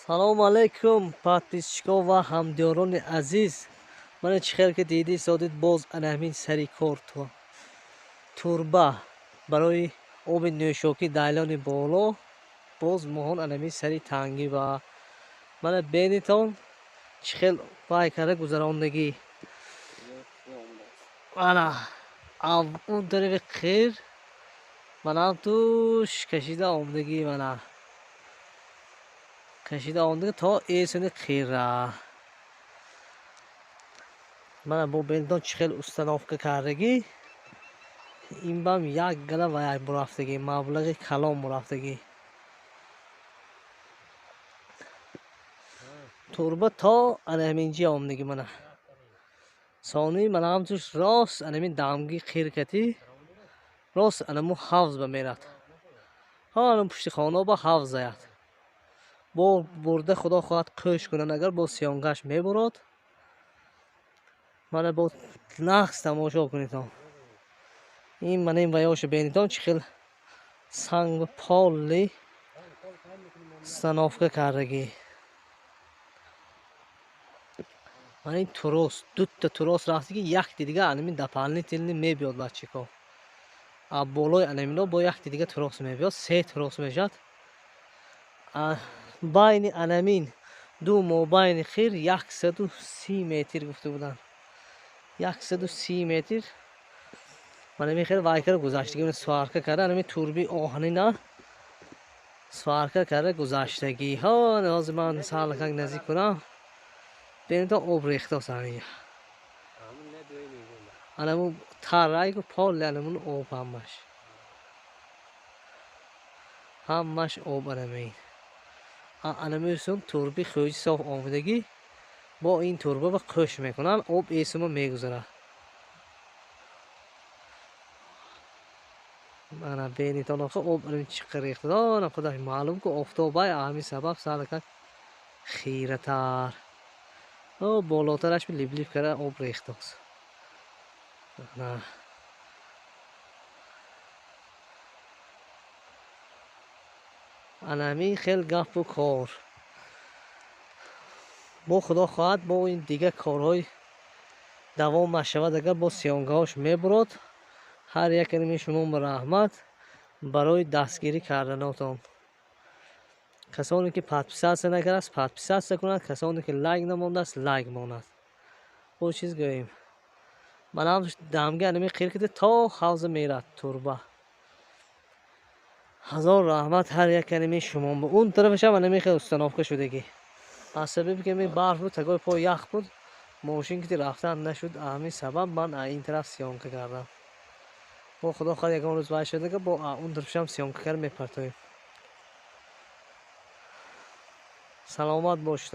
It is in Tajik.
Салому алайкум, подписчикҳо ва ҳамдиёрони азиз. Мана чӣ хел ки диди содид, боз ана ҳамин сари кор турба барои оби нӯшокӣ дайлони боло, боз моҳон ана ҳамин сари тангӣ ва мана бенитон чӣ хел вай карда гузарондагӣ. Ана он тарафи қир манам туш кашида омдагӣ, мана кашида омдагӣ то эсуни қира. Мана бо бенитон чӣ хел установка кардагӣ. Ин бам як гала ва як бурафтагӣ, маблағи калон бурафтагӣ. Турба то ана ҳаминҷи омдагӣ мана. Сони мана ҳамчуш рост ана ҳамин дамги қир кати рост ана му ҳавз ба мерад. Ҳа ана пушти хона ба ҳавз заяд. Бо бурда худо хоҳад қӯш кунанд, агар бо сиёнгаш мебурад. Мана бо нақс тамошо кунедон. Ин мана ин ваёша бинедон чӣ хел санг поли установка кардагӣ. Мана ин трос, дутта трос рафтагӣ, якти дига анамин дополнительный мебиёд бачако. А болои анамино бо якти дига трос мебиёд, се трос мешавад. Байни анамин ду мобайни хир 130 метр гуфта буданд. 130 метр. Мана ин хел вай карда гузаштагӣ, мана сварка карда, анамин турби оҳанина сварка карда гузаштагӣ. Ҳа, ҳозир ман салакак наздик кунам. Бинед об рехтааст ҳаминҷа. Анамун тарайку поли анамун об ҳамаш. Ҳамаш об анамин. Анамисун турби хӯҷи соф омадагӣ, бо ин турба ба қӯш мекунанд, об эсума мегузарад. Ана бинедон охи об чӣ қадр рехта. Ана худаш маълум ку офтобай, ҳамин сабаб салакак хиратар. О болотараш либлиб карда об рехтааст. Ана ана ҳамин хел гапу кор. Бо худо хоҳад бо ин дига корҳои давом нашавад, агар бо сиёнгаҳош мебурад. Ҳар яками шумо ба раҳмат барои дастгирӣ карданотон. Касоне ки подписаться накардааст, подписаться кунад, касоне ки лайк намондааст, лайк монад. Бо чиз гӯем. Манам дамги анами қир кида то ҳавза мерад турба. Ҳазор раҳмат ҳар яками шумо. Он тарафашам анами хел установка шудагӣ. Аз сабаби ки барф буд, тагои по ях буд, мошин кити рафтан нашуд, ҳамин сабаб ман ин тараф съёмка кардам. Бо худо хоҳад ягон рӯз вай шудага, бо он тарафшам съёмка карда мепартоем. Саломат бошед.